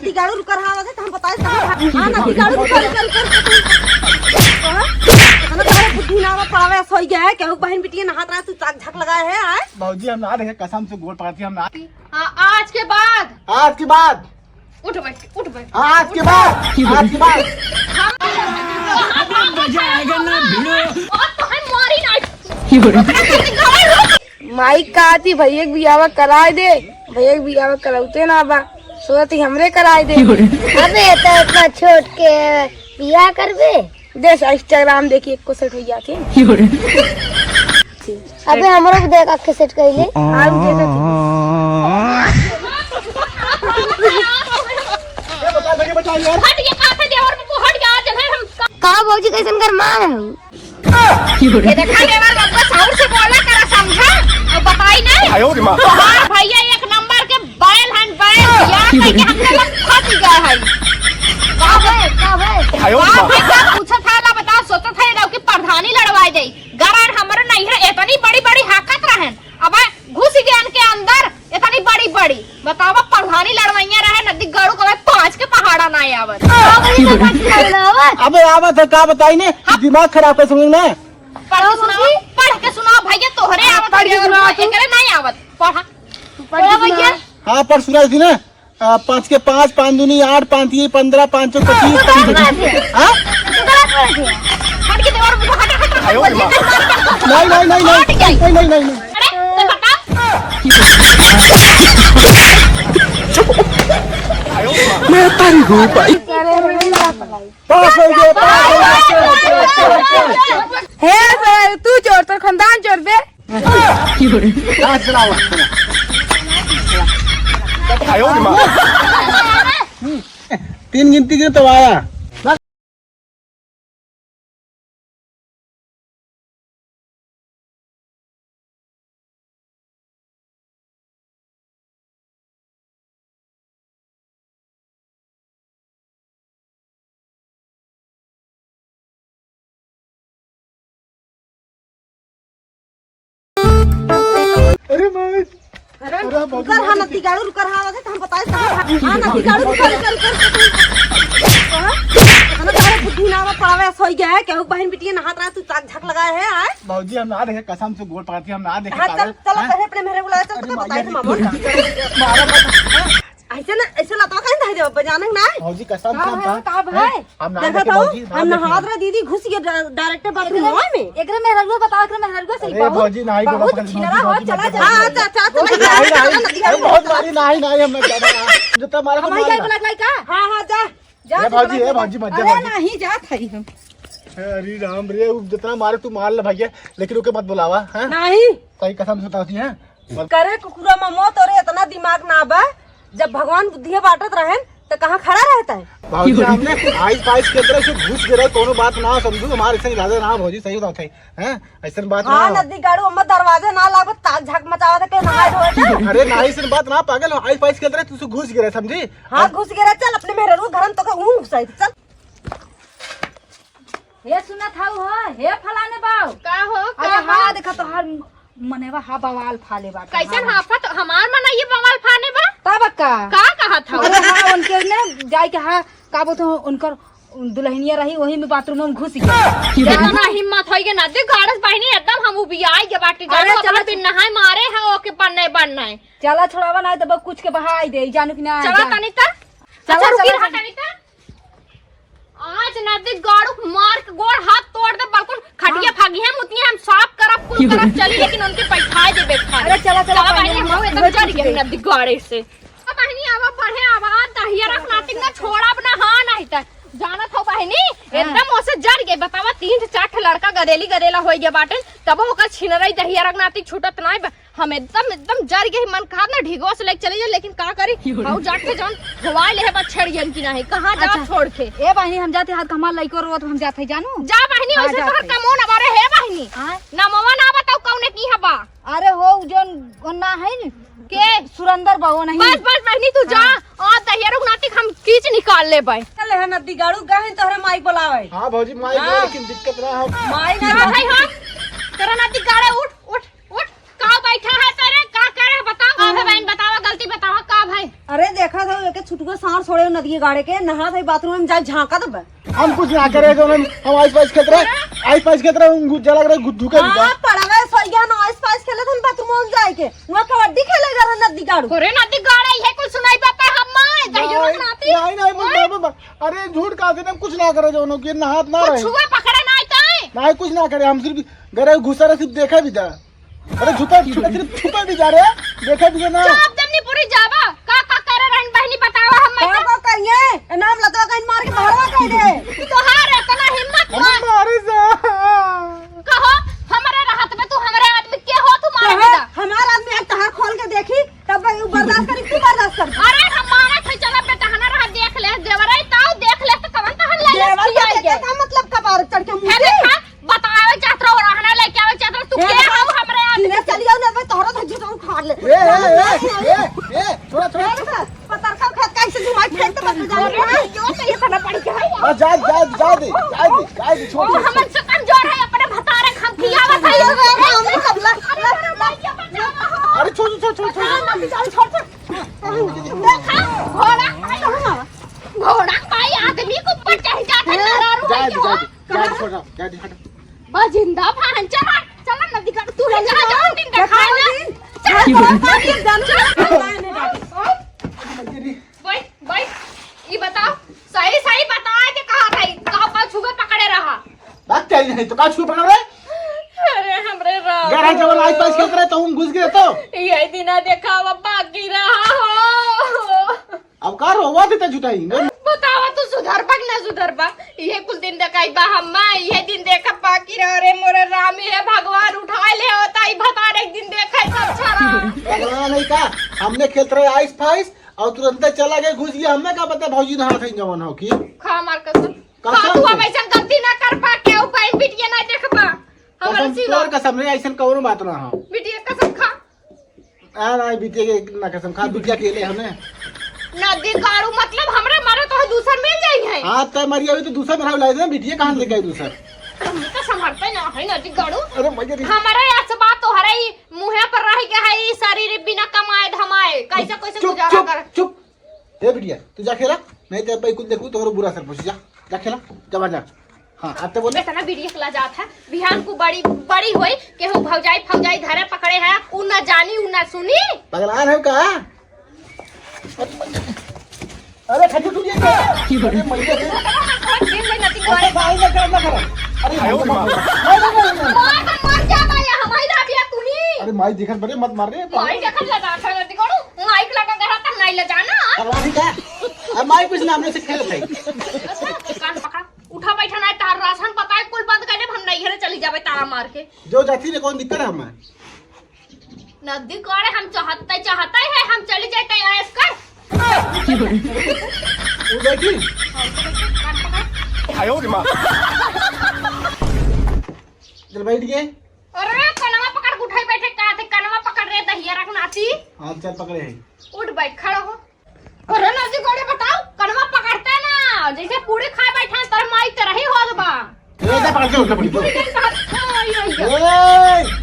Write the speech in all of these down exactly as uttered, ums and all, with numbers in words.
नतीगाड़ू रुकर, हाँ, वैसे तो हम बताए, हाँ, नतीगाड़ू रुकर, रुकर, रुकर। हाँ? इतना तोहरे बुद्धि ना आवा, पड़ावे सोई गया है, केहू बहन बिटिया नहात रहा, तू चाक झाक लगाए है, आए? भौजी, हम ना देखे, कसम से गोड़ पकड़ती, हम ना। हाँ, आज के बाद। आज के बाद। उठ बैठ, उठ बैठ। हाँ, आज के बाद, आज के बाद। मजा आएगा ना भिड़ो। और तो हम मारी ना। माई कहती भैया के बियाह कराए दे, भैया के बियाह कराउते ना बा, सोचती हमरे कराए दे। अबे तो इतना छोट के बियाह करबे? देख Instagram देखी एको set हो जाके। अबे हमरो को देख आके set कइले। हाँ, उ देखत ही। हट, ये कहाँ से देवर बाबू, हट जा, आज है हम का भौजी कैसन गरमाए हो? ये देखा देवर बाबू, साउर से बोला करा, समझा? अब बताई नहीं। आयो रे माँ। तोहार भैया एक नंबर के बैल हन, बैल। बियाह करके हमने लोग फंस गए हैं। का भे, का भे? आयो रे माँ। का भे, का पूछत है, ला बताओ, सोचत है ना कि प्रधानी लड़वाए दे। गरार हमरे नैहर इतनी बड़ी बड़ी हाकत रहन, अब घुस गए इनके अंदर इतनी बड़ी बड़ी। बतावा, प्रधानी लड़वैया रहे, नदी गड़ू कबे पाँच के पहाड़ा ना आवत। अबे आवत है, का बताई ने? हाँ। दिमाग खराब कर सुनी ना। पढ़ के सुनाओ, पढ़ के सुनाओ भैया, तोहरे हाँ, आवत पढ़ के है, सुनाओ तू। एकरे नहीं आवत। पढ़ा। पढ़ के सुनाओ। हाँ, पढ़ सुनाई थी ना। आ, पाँच के पाँच, पाँच दूनी आठ, पाँच तीन पन्द्रह, पाँच चौक पच्चीस, हाँ, पाँच दूनी। हाँ? हट के देवर, हट, हट, हट, आयो रे माँ। नहीं, नहीं, नहीं, नहीं। हट गई। नहीं, नहीं, नहीं, नहीं। अरे, तो बता। मैं तारी हूँ भाई। पास हो गए, पास हो गए। हे, तू चोर, तोर खानदान चोर बे। हाँ, चलाओ। आयो रे माँ। तीन गिनती के तो आया। अरे माई। अरे, अरे, बाबू, रुकर, हाँ, नतीगाड़ू, रुकर, हाँ, वैसे तो हम बताए, हाँ, हाँ, नतीगाड़ू, रुकर, रुकर, रुकर। हाँ? इतना तोहरे बुद्धि ना आवा, पड़ावे सोई गया है, केहू बहन बिटिया नहात रहा, तू चाक झाक लगाए है, आए? बाबूजी, हम ना देखे, कसम से गोड़ पकड़ती, हम ना देखे, हाँ, चल, पागल। चलो, हैं? पहले अपने मेहरे बुलाए, चल, अरे, तो माई, बताए, अरे, हम मामा। मारा मत, हैं? ऐसे ना, ऐसे लतवा काहे धइ देबा, बजाने के ना है? भौजी, कसम से हाँ, हम हाँ, कहा, का हैं? भाई? हम ना देखा देखे, था, भौजी, ना हम देखे। नहात रहे, दीदी घुस गए डा-, direct bathroom में। एकरे मेहररुआ बताओ, एकरे मेहररुआ से अरे, बहुत, भौजी, नहीं, बहुत बाबा, छिनरा भौजी, हो, भौजी, चला भौजी, जा। हाँ, अच्छा, अच्छा, अच्छा, नहीं, नहीं, नहीं, नहीं, नहीं, बहुत मारी, नहीं, नहीं, हम ना जाना, जितना मारा हमारी तुम मार जाए ला। लग लाई का? हाँ, हाँ, जा, जा, ए, भौजी, ए, भौजी, मत जा, अरे, भौजी। नहीं, जात है हम। अरे, राम रे, उ जितना मारे तू मार ले भैया, लेकिन ओके मत बुलावा, हैं? नहीं। सही कसम से बताती हैं। करे कुकुरा ममो, तोरे इतना दिमाग ना बा। जब भगवान बुद्धिया बांटत रहेन, त कहाँ खड़ा रहता है? भौजी, हमने आइस पाइस के अंदर से घुस के रहे, कोनो बात ना समझू, हमारे संग ज्यादा ना भौजी, सही बात है, हैं? ऐसन बात हाँ, ना। नदी गाड़ू, हम दरवाजे ना लागत, ताक झाक मचावत है, के नहाए धोए के। अरे, ना, ऐसन बात ना, पागल हो, आइस पाइस के अंदर तुझसे घुस गिरा, समझी? हाँ, अब घुस गिरा, चल, अपने मेहररू घर में तो के ऊँ घुसाई, चल। हे सुनत हऊ हो, हे फलाने बाऊ। का हो, अरे का हाँ, बा? देखा तोहार मनेवा हा बवाल फाले बाटे। कैसन हाँ। हाफत, हमार मनई बवाल फाने बा? तब का? का कहत हऊ? अरे हाँ, उनके ने जाए के हाँ, का बोलत हो, उनकर दुल्हनिया रही, वही में bathroom में घुस गया। इतना हिम्मत होई के ना, देख गाड़स बहिनी, एकदम हम उबियाई के बाटी, अरे जानू चलो, अपना बिन नहाए मारे हैं, ओके बनने बनने। चला छोड़ावा ना, तब कुछ के बहाई दे, जानू कि ना, चला जा। तनी त। चला, अच्छा, रुकी चला। रहा तनी त। आज ना देख गाड़ू मार के गोड़ हाथ तोड़ दे, बल्कुल खटिया हाँ। फागी है, मुतिया हम साफ करब, कुल चली। करब, लेकिन उनके बैठाए देबे खाली। अरे चला, चला, चला पहले बहिनी, हम हम एकदम इधर जर चली गए गई। ना दिगाड़े से। ओ बहिनी, आवा बढ़े, आवा, दहिया रख नातिक ना छोड़ब ना, हाँ, नहीं त जानत हो बहिनी, हाँ। एकदम ओसे जर गए। बतावा, तीन से चार ठे लड़का गदेली गदेला होई गए बाटे, तब ओकर छिनरई दहिया रख नातिक छूटत नाई बा। हम एकदम, एकदम जर गए, मन कहत ना ढिगवा से लेके चले जाए, लेकिन का करी, क्यों रे? हऊ जाके जौन धोवाई लेहे बा छेड़ियन की नाही, कहाँ जाब अच्छा। छोड़ के? ए बहिनी, हम जाते हाथ हमार लइको रोत, हम जाते जानू। जा बहिनी, हाँ, वैसे जाते। तोहर कमो ना बारे, हे बहिनी। हाँ? नमवा ना बताऊ कौने की हबा। अरे हो, उ जौन, वो ना है न? के? सुरेंद्र बा, वो नहीं। बस, बस बहिनी, तू जा। हाँ। और दहिया रुक नातिक हम कीच निकाल लेबे। चल है नदी गाड़ू, गहिन तोहरे माई बोलावे। हाँ भौजी, माई हाँ। बोले, लेकिन दिक्कत ना हो। माई ना जा भाई, हाँ। तेरा नातिक गाड़े, उठ, उठ, उठ। का बैठा है तेरे? का करे? बताओ, का हाँ। भाई, बतावा, गलती बतावा, का भाई? अरे देखा था, एके छुटुका साँड़ छोड़े नदिये गाड़े के, नहा था बाथरूम में जाए झाँका दबा। हम कुछ ना करे, जो हम, हम आइस पाइस खेत रहे, आइस पाइस खेत रहे, उन गुज्जा लग रहे, गुद्दू के हाँ, बिना। पड़वे सोइया ना, आइस पाइस खेले थे बाथरूम में जाए के, वहाँ कबड्डी खेले जा रहे नदी गाड़ू। अरे नदी गाड़े, ये कुल सुनाई पापा हम माय, जाइयो नहीं, नाती। नहीं, नहीं, मत, ओए। मत, मत, मत। अरे झूठ कहा थे, हम कुछ ना करे, जो उन्हों के ना हाथ ना कुछ रहे। छुए पकड़े ना आए तो। नहीं, कुछ ना करे, हम सिर्फ गरे घुसा रहे, सिर्फ देखा भी था। अरे छुपा, छुपा, सिर्फ छुपा भी जा रहे, देखा भी ना। चाप जमनी पूरी जावा, का, का करे रहन बहनी बतावा हम का, का करिए? ए नाम लतवा कहीं मार के भरवा कह दे। तोहार इतना हिम्मत अरे बा। मारे जा। कहो, हमरे रहत में तू हमरे आदमी के हो, तू मारे कहो, बेटा। हमार आदमी है, तहार खोल के देखी, तब भाई उ बर्दाश्त करी, तू बर्दाश्त कर। अरे हम मारा थे, चला बेटा, हना रहा देख ले, देवराई ताऊ देख ले, तो कवन तहन ले ले, देवर के का मतलब कपार चढ़ के मुँह है से? देखा, बतावे चाहत रहो, रहना लेके आवे चाहत रहो, तू ए, के देखा, हो हमरे आदमी सीधे से? चली आओ ना, मैं तोहरा तो झुठा उखाड़ ले। ए, ए, ए, ए, ए, छोड़ा, छोड़ा, ए, छोड़ा। देखा, पतरका खेत का ऐसे घुमाई फेंक के बस जा रहा है। यो तो ये तना पड़ी के है। बस जा, जा, जा दे, जा दे, जा दे, छोड़ ओ, दे, हमन छोड़। से कमजोर है, अपने भतारे खम खियावत है। अरे, हमने कबला। अरे, अरे, भाई, क्या बचावा हो? अरे, छोड़, छोड़, छोड़, छोड़, छोड़। अरे, छोड़, छोड़। देखा, घोड़ा, घोड़ा भाई आदमी के ऊपर चढ़ जाता है, जा दे, जा दे, जा दे। जा, छोड़, जा, जा, हट। बस जिंदा भान, चल, चल, नदी का तू ले जा, जा, दिन देखा ना। चल, चल, चल, चल, चल। बैठ, बैठ, ई बताओ, सही, सही बताए के कहा था, कहा पर छुपे पकड़े रहा। बात क्या नहीं, तो का छुपे पकड़े? अरे, हमरे राम। गहरा जवन आइस पाइस खेत रहे, तो हम घुस गए तो। यही दिना देखा, अब बाकी रहा हो। अब का रोवा देता झुटाई, बोल। बतावा तू सुधरबा कि ना सुधरबा? इहे कुल दिन देखाई बा हम्मा, इहे दिन देखब बाकी रह रे मोरे राम, हे भगवान उठाए ले होता, ई भतार एक दिन देखाई सब छरा। पगला नहीं का? हमने खेलत रहे आइस फाइस और तुरंते चला गए घुस गया, हमें का पता भौजी नहात है जवन हो की? खा मार कसम। कसम खा तू से। अब ऐसन गलती ना कर पा, केहू कहीं बिटिया ना देखबा। हमरे कसम, सिवा। तोर कसम रे, ऐसन कौनो बात ना हो। बिटिया कसम खा। आ, ना, बिटिया के ना कसम खा, बिटिया के ले हमें। नदी गाड़ू मतलब हमरे मारे तो दूसर मिल जाई है। हाँ, तय मरिया हुई तो दूसर मराव लाई दे, बिटिया कहाँ से गई दूसर? हम तो संभरते ना है नदी गाड़ू। अरे मैया रे। हमारे ऐसे बात तो हरे ही मुँहे पर रह गया है, ई शरीर बिना कमाए धमाए, कैसे, कैसे चुप, गुजारा चुप, कर? चुप। ए बिटिया, तू जा खेला, नहीं तो अब कुल देखू, तोहरो बुरा असर पहुँची, जा, जा खेला, जा बाहर जा। हाँ, अब तो बोले। इतना बिटिया के ला जात है, बिहान को बड़ी, बड़ी होई, केहू भौजाई, फौजाई धरे पकड़े है, उ ना जानी, उ ना सुनी। पगलान है का? अरे, खजू टूट गया क्या? अरे, मैया से। कौन दिन में नती अच्छा, गोरे? भाई, ना कर, ना कर। अरे, आयो रे माँ। नहीं, नहीं, नहीं, नहीं। मार, मार, मार, क्या मार, यहाँ हमारी ना बिया तू ही। अरे, माई देखत बड़े, मत मार रे। माई देखत लगा, खा नती गोड़ू, माइक लगा कर तब नहीं ले जाना। अब अभी क्या? अब माई कुछ ना हमने से खेलत है। अच्छा, कान पकड़, उठा बैठा ना, तार राशन पकाए, कुल बंद कर दे, हम नैहरे चली जाबे ताला मार के। जो जाती रे, कौन दिक्कत है हमें? नदी करे हम चाहते, चाहते है, हम चली जाते ऐश कर। वो देखी? आयो रे माँ। चल बैठ गए। अरे कनवा पकड़ के उठाई बैठे का थे, कनवा पकड़ रे दहिया रख नाती। हाँ चल पकड़े है। उठ बैठ, खड़ा हो। अरे नदी करे बताओ, कनवा पकड़ते ना, जैसे पूरी खाए बैठा तर माई तरह ही होत बा। ए, जा पकड़ के उठ, पकड़ के। पूरी दिन कहत, ओ, यो, यो। ए!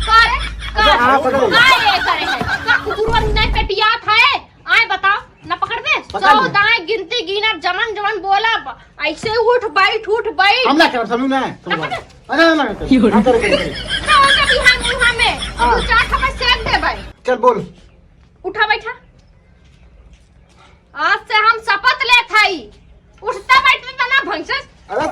का रे? का? हाँ, पकड़। का ये करे है? का कुकुर वाली नहीं पेटियात है? आए बताओ, ना पकड़ दे। पकड़ सौ ले। दाएं गिनती गिनब, जमन जमन बोलब, ऐसे उठ बैठ, उठ बैठ। हम ना करब, समझ में आए? ना पकड़। अरे, ना, ना, ना। हाँ, करे, करे, करे। ना होगा बिहान मुँह में। हाँ। दू चार थप्पड़ सेक दे भाई। चल बोल। उठा बैठा। आज से हम शपथ लेत हई, उठता बैठता ना भैंसस। अरे,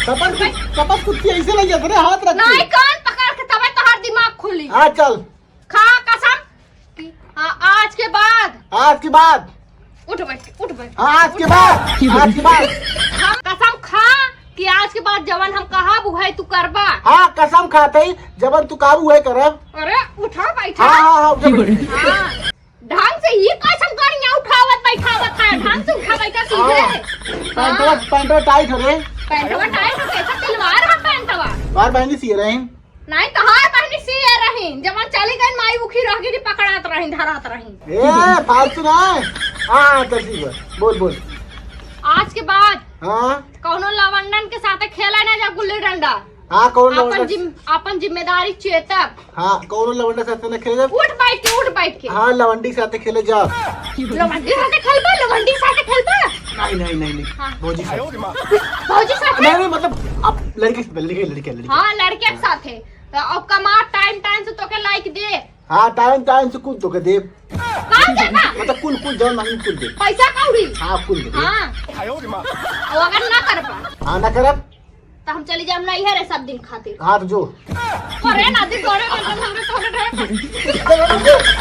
शपथ, शपथ कुत्ती ऐसे लग जाता रे, हाथ रख के। नहीं, कान पकड़ के तबे तोहार दिमाग खुली। हाँ, चल। खा कसम कि, हाँ, आज के बाद। आज के बाद। उठ बैठ, उठ बैठ। हाँ, आज के बाद, आज के बाद। हम कसम खा कि आज के बाद जवन हम कहब उहे तू करबा। हाँ, कसम खाते ही जवन तू कहबू उहे करब। अरे, उठा बैठा। हाँ, हाँ, हाँ, उठा बैठा। हाँ, ढंग से ही कसम करिया उठावत बैठावत है, ढंग से उठा बैठा सीधे। हाँ। पैंटवा, पैंटवा टाइट हो रे। पैंटवा टाइट हो, कैसा तिलवार है पैंटवा? बार बहनी सी रहे। नहीं, तोहार बहनी सिए रही, जवन चली गई, माई उखी रह गई, पकड़ात रही, धरात रही। ए, फालतू ना। हाँ, हाँ, तो ठीक है। बोल, बोल। आज के बाद हाँ। कौनो लवंडन के साथे खेला ना जा गुल्ली डंडा। हाँ, कौन आपन लवंडा? जिम-, आपन जिम्मेदारी चेतब। हाँ, कौनो लवंडा साथे ना खेले जाब। उठ बैठ के, उठ बैठ के। हाँ, लवंडी साथे खेले जाब। लवंडी साथे खेलबा, लवंडी साथे खेलबा। नहीं, नहीं, नहीं, नहीं। हाँ। भौजी साथे। भौजी साथे? नहीं, नहीं, मतलब, आप लड़के साथे, लड़के, लड़के, लड़के। हाँ, लड़के के साथे। तो अब कमा टाइम, टाइम से तोके लाइक दे। हाँ, टाइम, टाइम से कुल तोके दे। का देबा? मतलब, कुल, कुल जौन मांगी कुल दे। पैसा कौड़ी? हाँ, कुल दे। हाँ। और अगर ना करबा? हाँ, ना करब। तो हम चली जाम नैहर है सब दिन खातिर। हाँ, तो जो। अरे ना दी, तोरे मतलब हमरे, तोरे ढेर।